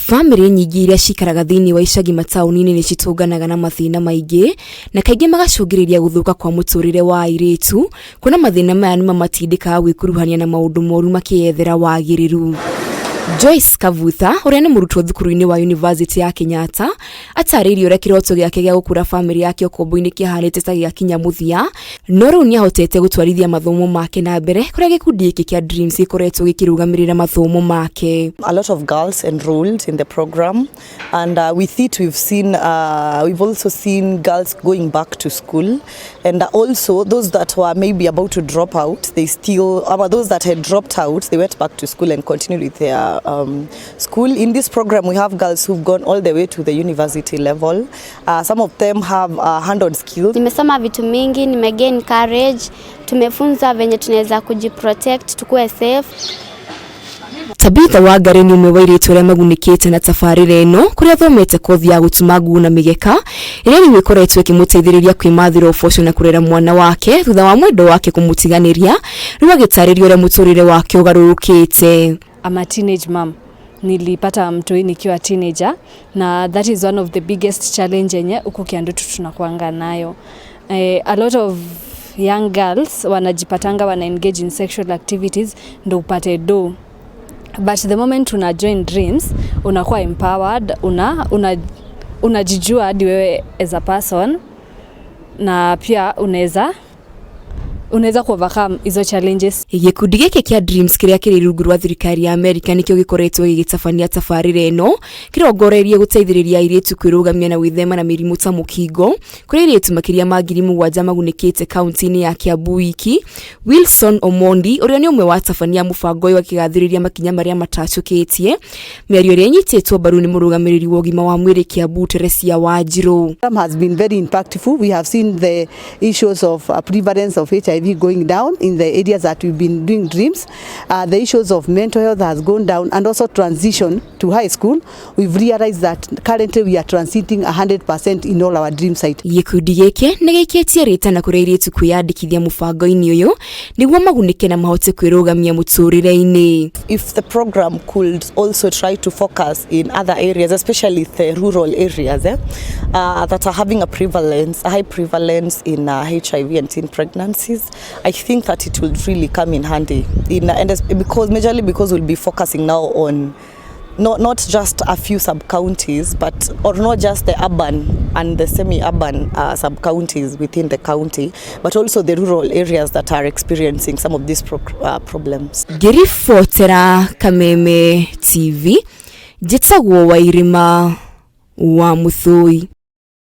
Bamĩrĩ nyingĩ iria cikaraga thĩinĩ wa icagi mataũni-inĩ nĩ citũnganaga na mathĩna maingĩ na kaingĩ magacũngĩrĩria gũthũka kwa mũtũrĩre wa airĩtu, kuona mathĩna maya nĩ mamatindĩkaga gwĩkuruhania na maũndũ moru makĩyethera wagĩrĩru. Joyce Kavutha ũrĩa nĩ mũrutwo thukuru-inĩ wa University ya Kenyatta atarĩirie ũrĩa kĩroto gĩake gĩa gũkũra bamĩrĩ yake ũkombo-inĩ kĩahanĩte ta gĩakinya mũthia, no rĩu nĩ ahotete gũtwarithia mathomo make na mbere kũrĩa gĩkundi gĩkĩ kĩa Dreams gĩkoretwo gĩkĩrũgamĩrĩra mathomo make. A lot of girls enrolled in the program, and with it we've also seen girls going back to school, and also those that were maybe about to drop out, they still those that had dropped out, they went back to school and continued with their school. In this program we have girls who've gone all the way to the university level. Some of them have hand-on skills. Nimesoma vitu mingi, nimegain courage, tumefunza venye tunaweza kujiprotect, tukue safe. Tabitha Wangari nĩ ũmwe wa airĩtu arĩa magunĩkĩte na tabarĩra ĩno, kũrĩa athomete kothi ya gũtuma nguo na mĩgeka ĩrĩa rĩu ĩkoretwo ĩkĩmũteithĩrĩria kwĩmathĩra ũboco na kũrera mwana wake thutha wa mwendwa wake kũmũtiganĩria, rĩu agĩtarĩria ũrĩa mũtũrĩre wake ũgarũrũkĩte. I'm a teenage mom. Nilipata mtoi nikiwa teenager, na that is one of the biggest challenge yenye huku Kiandutu tunakuanga nayo. A lot of young girls wanajipatanga wana engage in sexual activities ndo upate do, but the moment una join Dreams, unakuwa empowered, unajijua hadi wewe as a person, na pia unaweza ku overcome hizo challenges. Gĩkundi gĩkĩ kĩa Dreams kĩrĩa kĩrĩ rungu rwa thirikari ya Amerika nĩkĩo gĩkoretwo gĩgĩtabania tabarĩra ĩno, kĩrongoreirie gũteithĩrĩria airĩtu kwĩrũgamia na gwĩthema na mĩrimũ ta mũkingo, kũrĩa airĩtu makĩria ma 7,000 magunĩkĩte kaunti-inĩ ya Kiambu wiki. Wilson Omondi ũrĩa nĩ ũmwe wa atabania mũbango ũyũ akĩgathĩrĩria makinya marĩa matacũkĩtie, mĩario ĩrĩa ĩnyitĩtwo mbaru nĩ mũrũgamĩrĩri wa ũgima wa mwĩrĩ Kiambu, Teresia Wanjiru. Has been very impactful. We have seen the issues of prevalence of HIV going down in the areas that we've been doing Dreams. The issues of mental health has gone down, and also transition to high school. We've realized that currently we are transiting 100% in all our Dream sites. Gĩkundi gĩkĩ nĩ gĩikĩtie rĩtana kũrĩ airĩtu kwĩyandĩkithia mũbango-inĩ ũyũ nĩguo magunĩke na mahote kwĩrũgamia mũtũrĩre-inĩ. If the program could also try to focus in other areas, especially the rural areas, that are having a high prevalence in HIV and teen pregnancies, I think that it will really come in handy. And because majorly because we'll be focusing now on not just a few sub counties, but or not just the urban and the semi-urban sub counties within the county, but also the rural areas that are experiencing some of these problems. Ngĩribotera Kameme TV, njĩtagwo Wairima wa Mũthũi.